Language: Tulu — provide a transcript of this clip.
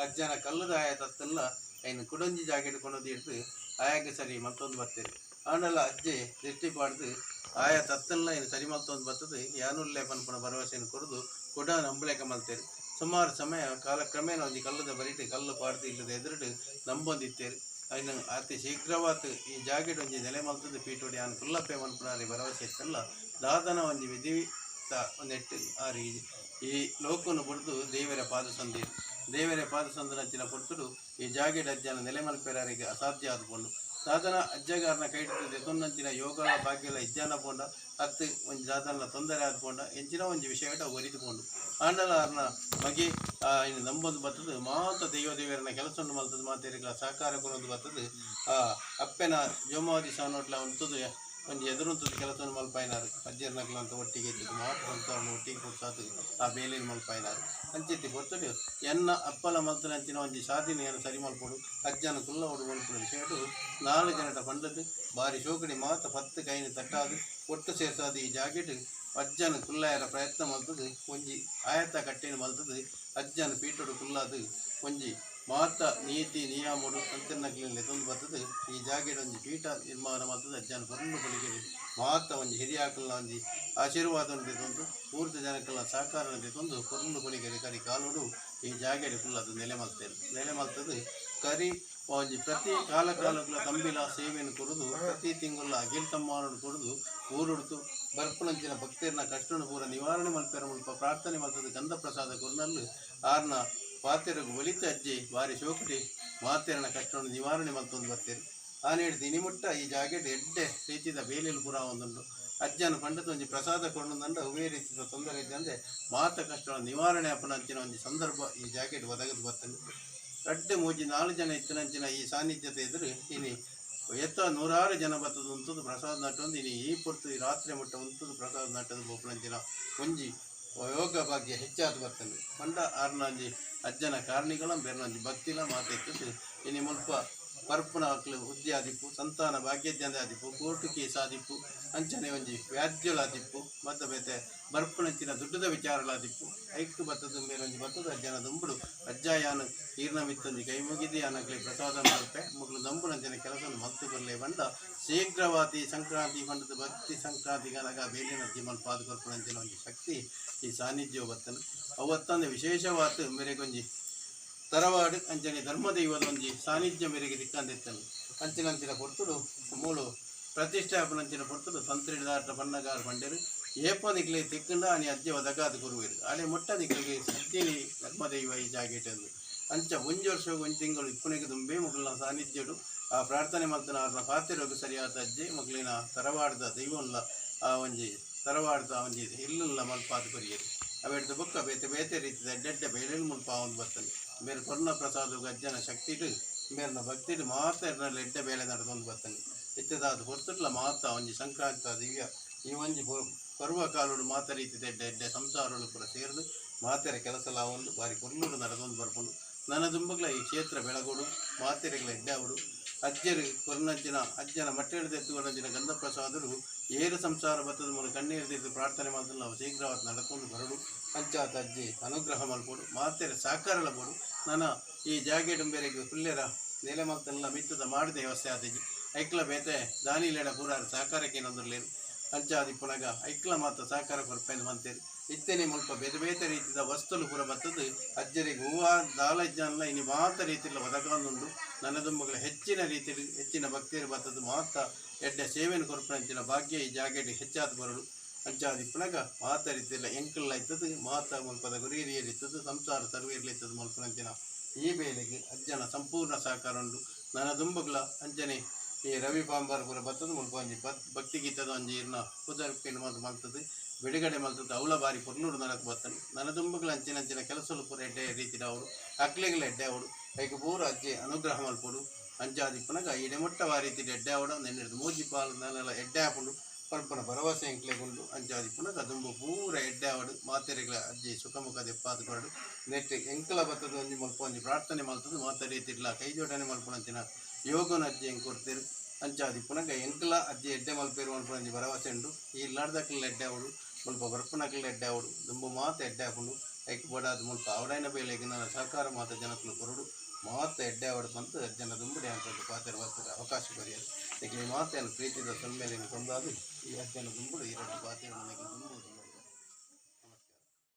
ಅಜ್ಜನ ಕಲ್ಲುದ ಆಯ ತತ್ತನ್ಲ ಐನ್ ಕುಡೊಂಜಿ ಜಾಗೆಡ್ ಕೊನೊದೀಡ್ದ್ ಆಯಗ್ ಸರಿ ಮಲ್ತೊಂದು ಬತ್ತೆರ್. ಆಂಡಲ ಅಜ್ಜೆ ದಿಟ್ಟಿ ಪಾಡ್ದ್ ಆಯ ತತ್ತನ್ಲ ಐನ್ ಸರಿ ಮಲ್ತೊಂದು ಬತ್ತುದ್ ಯಾನುಲ್ಲೆ ಪನ್ಪುನ ಭರವಸೆನ್ ಕೊರ್ದು ಕುಡ ನಂಬುಲೆಕ ಮಲ್ತೆರ್. ಸುಮಾರ್ ಸಮಯ ಕಾಲಕ್ರಮೇಣ ಒಂಜಿ ಕಲ್ಲುದ ಬರಿಟ್ ಕಲ್ಲ್ ಪಾಡ್ದ್ ಇಲ್ಲದ ಎದುರುಡು ನಂಬೊಂದಿತ್ತೆರ್. ಐನ್ ಅತಿ ಶೀಘ್ರವಾತ್ ಈ ಜಾಗೆಡ್ ಒಂಜಿ ನೆಲೆ ಮಲ್ತುದು ಪೀಠೊಡು ಯಾನ್ ಕುಲ್ಲಪ್ಪೆ ಪನ್ಪುನಾರೆ ಭರವಸೆ ಇತ್ತುಂಡಲ ದಾದನ ಒಂಜಿ ವಿಧಿ ತ ನೆಟ್ಟ್ ಆರ್ ಈ ಲೋಕೊನು ಬುಡ್ದು ದೇವೆರೆ ಪಾದ ಸಂದಿಯೆರ್. ದೇವೆರೆ ಪಾದ ಸಂದುನಂಚಿನ ಪೊರ್ತುಡು ಈ ಜಾಗೆಡ್ ಅಜ್ಜನ ನೆಲೆ ಮಲ್ಪೆರೆ ಅರೆಗ್ ಅಸಾಧ್ಯ ಆದ್ ಪೋಂಡು. ದಾದನ ಅಜ್ಜಗಾರನ ಕೈಡ್ದ್ ದೆತೊನ್ನಂಚಿನ ಯೋಗಲ ಭಾಗ್ಯಲ ಇಜ್ಜಾಂಡ ಪೋಂಡ ಅತ್ತ್ ಒಂಜಿ ದಾದನಲ ತೊಂದರೆ ಆದ್ ಪೋಂಡ ಎಂಚಿನ ಒಂಜಿ ವಿಷಯಡ್ ಅವು ಒರಿದ್ ಪೋಂಡು. ಆಂಡಲ ಆರ್ನ ಮಗೆ ಆಯಿನ್ ನಂಬೊಂದು ಬತ್ತುದು ಮಾತ ದೈವ ದೇವೆರ್ನ ಕೆಲಸೊನು ಮಲ್ತುದು ಮಾತೆರೆಗ್ಲ ಸಹಕಾರ ಕೊರೊಂದು ಬತ್ತುದು ಆ ಅಪ್ಪೆನ ಜೋಮಾದಿ ಸಾನೊಡ್ಲ ಉಂತುದು ಒಂಜಿ ಎದುರುಂತುದು ಕೆಲಸೊನು ಮಲ್ಪಾಯಿನಾರ್. ಅಜ್ಜೆರ್ನಕ್ಲಂತ ಒಟ್ಟಿಗೆ ಇತ್ತುದು ಮಾತ ಸಂಸಾರನ್ ಒಟ್ಟಿಗೆ ಕೂಡ್ಸಾದ್ ಆ ಬೇಲೆನ್ ಮಲ್ಪಾಯಿನಾರ್. ಅಂಚಿತ್ತಿ ಪೊರ್ತುಡು ಎನ್ನ ಅಪ್ಪಲ ಮಲ್ತುನಂಚಿನ ಒಂಜಿ ಸಾದಿನ್ ಯಾನ್ ಸರಿ ಮಲ್ಪೊಡು ಅಜ್ಜನ ಕುಲ್ಲವೊಡು ಪನ್ಪುನ ವಿಷಯೊಡು ನಾಲ್ ಜನಟ ಪಂಡುದ್ ಬಾರಿ ಶೋಕಡಿ ಮಾತ ಪತ್ತ್ ಕೈನ್ ತಟ್ಟಾದ್ ಒಟ್ಟು ಸೇರ್ಸಾದ್ ಈ ಜಾಗೆಡ್ ಅಜ್ಜನ್ ಕುಲ್ಲಾಯೆರ ಪ್ರಯತ್ನ ಮಲ್ತುದು ಒಂಜಿ ಆಯತ ಕಟ್ಟೆನ್ ಮಲ್ತುದು ಅಜ್ಜನ್ ಪೀಠೊಡು ಕುಲ್ಲಾದ್ ಒಂಜಿ ಮಾತ ನೀತಿ ನಿಯಮೊಡು ಸಂತೆರ್ನಕ್ಲೆನ್ ಲೆತೊಂದು ಬತ್ತುದು ಈ ಜಾಗೆಡ್ ಒಂಜಿ ಪೀಠ ನಿರ್ಮಾಣ ಮಲ್ತುದು ಅಜ್ಜನ ಪೊರ್ಲು ಪೊಲಿಕೆಡ್ ಮಾತ ಒಂಜಿ ಹಿರಿಯಾಕಲ್ನ ಒಂಜಿ ಆಶೀರ್ವಾದನ್ ದೆತೊಂದು ಪೂರ್ತಿ ಜನಕಲ್ನ ಸಹಕಾರನ್ ದೆತೊಂದು ಪೊರ್ಲು ಪೊಲಿಕೆಡ್ ಕರಿ ಕಾಲೊಡು ಈ ಜಾಗೆಡ್ ಕುಲ್ಲಾದ್ ನೆಲೆ ಮಲ್ತೆರ್. ನೆಲೆ ಮಲ್ತುದು ಕರಿ ಒಂಜಿ ಪ್ರತಿ ಕಾಲ ಕಾಲೊಗ್ಲ ತಂಬಿಲ ಸೇವೆನ್ ಕೊರುದು ಪ್ರತಿ ತಿಂಗೊಲ್ಲ ಅಗೆಲ್ ತಮ್ಮಾನೊಡು ಕೊರುದು ಊರುಡ್ದು ಬರ್ಪುನಂಚಿನ ಭಕ್ತೆರ್ನ ಕಷ್ಟೊನು ಪೂರ ನಿವಾರಣೆ ಮಲ್ಪೆರೆ ಮುಲ್ಪ ಪ್ರಾರ್ಥನೆ ಮಲ್ತುದು ಗಂಧ ಪ್ರಸಾದ ಕೊರ್ನಲ್ಲು ಆರ್ನ ಪಾತೆರೊಗು ಒಲಿತ ಅಜ್ಜೆ ಬಾರಿ ಶೋಕುಡೆ ಮಾತೆರ್ನ ಕಷ್ಟೊನು ನಿವಾರಣೆ ಮಲ್ತೊಂದು ಬತ್ತೆರ್. ಆನಿಡ್ದ್ ಇನಿಮುಟ್ಟ ಈ ಜಾಗೆಡ್ ಎಡ್ಡೆ ರೀತಿದ ಬೇಲೆಲು ಪೂರ ಆವೊಂದುಂಡು. ಅಜ್ಜನ ಪಂಡುದ್ ಒಂಜಿ ಪ್ರಸಾದ ಕೊರ್ಂಡ ಒವ್ವೇ ರೀತಿದ ತೊಂದರೆ ಇಜ್ಜಂದೆ ಮಾತ ಕಷ್ಟೊಲು ನಿವಾರಣೆ ಆಪುನಂಚಿನ ಒಂಜಿ ಸಂದರ್ಭ ಈ ಜಾಗೆಡ್ ಒದಗದ್ ಬತ್ತ್ಂಡ್. ರಡ್ಡ್ ಮೂಜಿ ನಾಲ್ ಜನ ಇತ್ತಿನಂಚಿನ ಈ ಸಾನ್ನಿಧ್ಯದ ಎದುರು ಇನಿ ಏತ ನೂರಾರು ಜನ ಬತ್ತುದು ಉಂತುದು ಪ್ರಸಾದ ನಟ್ಟೊಂದು ಇನಿ ಈ ಪೊರ್ತು ಈ ರಾತ್ರೆ ಮುಟ್ಟ ಉಂತುದು ಪ್ರಸಾದ ನಟ್ಟುದು ಪೋಪುನಂಚಿನ ಒಂಜಿ ಯೋಗ ಭಾಗ್ಯ ಹೆಚ್ಚಾದ್ ಬತ್ತ್ಂಡ್. ಪಂಡ ಆರ್ನ ಒಂಜಿ ಅಜ್ಜನ ಕಾರ್ಣಿಕಲ ಬೇರ್ನ ಒಂಜಿ ಭಕ್ತಿಲ ಮಾತ ಇತ್ತುದು ಇನಿ ಮುಲ್ಪ ಪರ್ಪುನ ಅಕ್ಲು ಉದ್ಯ ಆದಿಪ್ಪು ಸಂತಾನ ಭಾಗ್ಯಜ್ಞಂದೆ ಆದಿಪ್ಪು ಕೋರ್ಟ್ ಕೇಸ್ ಆದಿಪ್ಪು ಅಂಚನೆ ಒಂಜಿ ವ್ಯಾಜ್ಯಲ ಆದಿಪ್ಪು ಮತ್ತ ಬೇತೆ ಬರ್ಪುನಂಚಿನ ದುಡ್ಡುದ ವಿಚಾರಲ ಆದಿಪ್ಪು ಐಕ್ ಬತ್ತುದು ಮೇರೊಂಜಿ ಬತ್ತುದು ಅಜ್ಜನ ದುಂಬುಡು ಅಜ್ಜ ಯಾನ್ ಈರ್ನ ಮಿತ್ತೊಂಜಿ ಕೈ ಮುಗಿದು ಯಾನ್ ಅಕ್ಲೆ ಪ್ರಸಾದ ಮಲ್ಪೆ ಮೊಕುಲು ನಂಬುನಂಚಿನ ಕೆಲಸನ್ ಮಲ್ತ್ ಕೊರ್ಲೆ ಪಂಡ ಶೀಘ್ರವಾತಿ ಸಂಕ್ರಾಂತಿ ಪಂಡುದು ಭಕ್ತಿ ಸಂಕ್ರಾಂತಿ ಗನಗ ಬೇಲಿನ ಅಜ್ಜಿ ಮಲ್ಪಾದ್ ಕೊರ್ಪುನಂಚಿನ ಒಂಜಿ ಶಕ್ತಿ ಈ ಸಾನ್ನಿಧ್ಯ ಬತ್ತುಂಡು ಅವು ಅತ್ತಂದೆ ವಿಶೇಷವಾತ್ ಮೇರೆಗೊಂಜಿ ತರವಾಡು ಅಂಚನೆ ಧರ್ಮದೈವದ ಒಂಜಿ ಸಾನ್ನಿಧ್ಯ ಮೇರೆಗೆ ತಿಕ್ಕಂದಿತ್ತಂಡು ಅಂಚಿನಂಚಿನ ಪೊರ್ತುಡು ಮೂಲು ಪ್ರತಿಷ್ಠೆ ಆಪುನಂಚಿನ ಪೊರ್ತುಡು ತಂತ್ರಿದಾಟ ಬಣ್ಣಗಾರ್ ಪಂಡೆರ್ ಏಪ ನಿಕ್ಲೆ ತಿಕ್ಕುಂಡ ಆನಿ ಅಜ್ಜೆ ಒದಗಾದ್ ಕೊರುವೆರ್ ಆಡೆ ಮುಟ್ಟ ನಿಕ್ಲೆಗ್ ಸತ್ಯನಿ ಧರ್ಮದೈವ ಈ ಜಾಗೆಟ್ ಅಂಚ ಒಂಜಿ ವರ್ಷಗ್ ಒಂಜಿ ತಿಂಗಳು ಇಪ್ಪುನೆಗ್ ದುಂಬೇ ಮೊಕಲ್ನ ಸಾನ್ನಿಧ್ಯಡು ಆ ಪ್ರಾರ್ಥನೆ ಮಲ್ತನ ಆರ್ನ ಪಾತೆರೊಗು ಸರಿಯಾದ ಅಜ್ಜೆ ಮೊಕ್ಲೆನ ತರವಾಡ್ದ ದೈವೊನ್ಲ ಆ ಒಂಜಿ ತರವಾಡ್ದ ಒಂಜಿ ಇಲ್ಲುನ್ಲ ಮಲ್ಪಾದ್ ಕೊರಿಯೆರ್. ಅವೆಡ್ದ್ ಬೊಕ್ಕ ಬೇತೆ ಬೇತೆ ರೀತಿದ ಎಡ್ಡೆ ಎಡ್ಡೆ ಬೇಲೆಲು ಮುಲ್ಪ ಆವೊಂದು ಬತ್ತ್ಂಡ್. ಮೇರ್ ಕೊರ್ನ ಪ್ರಸಾದೊಗು ಅಜ್ಜನ ಶಕ್ತಿಡ್ ಮೇರ್ನ ಭಕ್ತಿಡ್ ಮಾತೆರ್ನಲ ಎಡ್ಡೆ ಬೇಲೆ ನಡತೊಂದು ಬತ್ತ್ಂಡ್. ಇತ್ತೆದಾತ್ ಪೊರ್ತುಡ್ಲ ಮಾತ ಒಂಜಿ ಸಂಕ್ರಾಂತಿದ ದಿವ್ಯ ಈ ಒಂಜಿ ಪರ್ವ ಕಾಲೊಡು ಮಾತ ರೀತಿದ ಎಡ್ಡೆ ಎಡ್ಡೆ ಸಂಸಾರೊಲು ಪೂರ ಸೇರ್ದ್ ಮಾತೆರೆ ಕೆಲಸಲಾ ಆವೊಂದು ಬಾರಿ ಪೊರ್ಲುಡು ನಡತೊಂದು ಬರ್ಪುಂಡು. ನನ ದುಂಬುಗ್ಲ ಈ ಕ್ಷೇತ್ರ ಬೆಳಗೊಡು ಮಾತೆರೆಗ್ಲ ಎಡ್ಡೆ ಆವೊಡು. ಅಜ್ಜೆರ್ ಕೊರ್ನಂಚಿನ ಅಜ್ಜನ ಮಟ್ಟೆಡ್ ದೆತ್ತ್ ಕೊರ್ನಂಚಿನ ಗಂಧ ಪ್ರಸಾದೊಡು ಏರ್ ಸಂಸಾರ ಬತ್ತುದು ಮೂಲು ಕಣ್ಣೀರ್ ದೀದ್ ಪ್ರಾರ್ಥನೆ ಮಲ್ತ್ಂಡ ಅವು ಶೀಘ್ರವಾದ್ ನಡತೊಂದು ಬರೊಡು. ಅಂಚಾತ್ ಅಜ್ಜಿ ಅನುಗ್ರಹ ಮಲ್ಪೊಡು ಮಾತೆರೆ ಸಹಕಾರಲ ಬೋಡು. ನನ ಈ ಜಾಗೆಡ್ ಉಂಬೆರೆಗ್ ಕುಲ್ಲೆರ ನೆಲೆ ಮಲ್ತ್ಂಡಲ ಮಿತ್ತುದ ಮಾಡ್ ದೇವಸ್ಥೆ ಆತಿಜಿ. ಐಕ್ಲ ಬೇತೆ ದಾನಿಲೆಡ ಪೂರ ಸಹಕಾರ ಕೇನೊಂದುಲ್ಲೆರ್. ಅಂಚಾದ್ ಇಪ್ಪುನಗ ಐಕ್ಲ ಮಾತ ಸಹಕಾರ ಕೊರ್ಪೆಂದ್ ಪಂತೆರ್. ಇತ್ತೆನೆ ಮುಲ್ಪ ಬೇತೆ ಬೇತೆ ರೀತಿದ ವಸ್ತುಲು ಪೂರ ಬತ್ತುದು ಅಜ್ಜೆರೆಗ್ ಒವ್ವಾ ದಾಲ ಇಜ್ಜಾಂಡಲ ಇನಿ ಮಾತ ರೀತಿಡ್ಲ ಒದಗಾವೊಂದುಂಡು. ನನ ದುಂಬುಗ್ಲ ಹೆಚ್ಚಿನ ರೀತಿಡ್ ಹೆಚ್ಚಿನ ಭಕ್ತೆರ್ ಬತ್ತುದು ಮಾತ ಎಡ್ಡೆ ಸೇವೆನ್ ಕೊರ್ಪುನಂಚಿನ ಭಾಗ್ಯ ಈ ಜಾಗೆಡ್ ಹೆಚ್ಚಾದ್ ಬರೊಡು. ಅಂಚಾದ್ ಇಪ್ಪುನಗ ಮಾತ ರೀತಿಡ್ಲ ಎಂಕುಲ್ಲ ಇತ್ತುದು ಮಾತ ಮುಲ್ಪದ ಗುರು ಹಿರಿಯೆರ್ ಇತ್ತುದು ಸಂಸಾರ ಸರ್ವೆರ್ಲ ಇತ್ತುದು ಮಲ್ಪುನಂಚಿನ ಈ ಬೇಲೆಗ್ ಅಜ್ಜನ ಸಂಪೂರ್ಣ ಸಹಕಾರ ಉಂಡು. ನನ ದುಂಬುಗ್ಲ ಅಂಚನೆ ಈ ರವಿ ಪಾಂಬಾರ್ ಪೂರ ಬತ್ತುದು ಮುಲ್ಪ ಒಂಜಿ ಭಕ್ತಿ ಗೀತದ ಒಂಜಿ ಇರ್ನ ಪುದರ್ಪಿನ ಮಾತ ಮಲ್ತುದು ಬಿಡುಗಡೆ ಮಲ್ತುದು ಅವ್ಲ ಬಾರಿ ಪೊರ್ಲುಡು ನಡತ್ ಬತ್ತುಂಡು. ನನ ದುಂಬುಗ್ಲ ಅಂಚಿನ ಅಂಚಿನ ಕೆಲಸೊಲು ಪೂರ ಎಡ್ಡೆ ರೀತಿಡ್ ಆವೊಡು ಅಕ್ಲೆಗ್ಲ ಎಡ್ಡೆ ಆವೊಡು ಐಕ್ ಪೂರ ಅಜ್ಜೆ ಅನುಗ್ರಹ ಮಲ್ಪೊಡು. ಅಂಚಾದ್ ಇಪ್ಪುನಗ ಇಡೆ ಮುಟ್ಟ ವಾ ರೀತಿಡ್ ಎಡ್ಡೆ ಆವೊಡು ನೆನ್ನೆಡ್ದ್ ಮೂಜಿ ಪಾಲ್ ನನಲ ಎಡ್ಡೆ ಆಪುಂಡು ಪನ್ಪುನ ಭರವಸೆ ಎಂಕ್ಲೆಗ್ ಉಂಡು. ಅಂಚಾದ್ ಇಪ್ಪುನಗ ದುಂಬು ಪೂರ ಎಡ್ಡೆ ಆವಡ್ ಮಾತೆರೆಗ್ಲ ಅಜ್ಜಿ ಸುಖ ಮುಖ ದೆಪ್ಪಾದ್ ಕೊರಡ್. ನೆಟ್ಟ್ ಎಂಕ್ಲ ಬತ್ತುದು ಒಂಜಿ ಮುಲ್ಪ ಒಂಜಿ ಪ್ರಾರ್ಥನೆ ಮಲ್ತುದು ಮಾತ ರೀತಿಡ್ಲ ಕೈ ಜೋಡಣೆ ಮಲ್ಪುನಂಚಿನ ಯೋಗನ್ ಅಜ್ಜಿ ಎಂಕ್ ಕೊರ್ತೆರ್. ಅಂಚಾದ್ ಇಪ್ಪುನಗ ಎಂಕ್ಲ ಅಜ್ಜಿ ಎಡ್ಡೆ ಮಲ್ಪೆರ್ ಪನ್ಪುನ ಒಂಜಿ ಭರವಸೆ ಉಂಡು. ಈ ಇಲ್ಲಡ್ದಕ್ಲ್ ಎಡ್ಡೆ ಆವೊಡು ಮುಲ್ಪ ಬರ್ಪುನಕ್ಲ್ ಎಡ್ಡೆ ಆವೊಡು ದುಂಬು ಮಾತ ಎಡ್ಡೆ ಆಪುಂಡು. ಐಕ್ ಬೋಡಾದ್ ಮುಲ್ಪ ಅವಡಾಯಿನ ಬೇಲೆಗ್ ನನ್ನ ಸಹಕಾರ ಮಾತ ಜನಕುಲು ಕೊರೊಡು ಮಾತ ಎಡ್ಡೆ ಆವಡ್ ಪಂದ್ ಅಜ್ಜನ ದುಂಬುಡೆ ಯಾನ್ ಪಾತೆರ ಬರ್ತದೆ ಅವಕಾಶ ಕೊರಿಯೆರ್. ನಿಕ್ಲೆ ಮಾತ ಯಾನ್ ಪ್ರೀತಿದ ಸೊಲ್ಮೆಲೆನ್ ಸಂದಾದ್ ಈ ಅಜ್ಜನ ದುಂಬುಡು ಈ ರಡ್ಡ್ ಪಾತೆರ.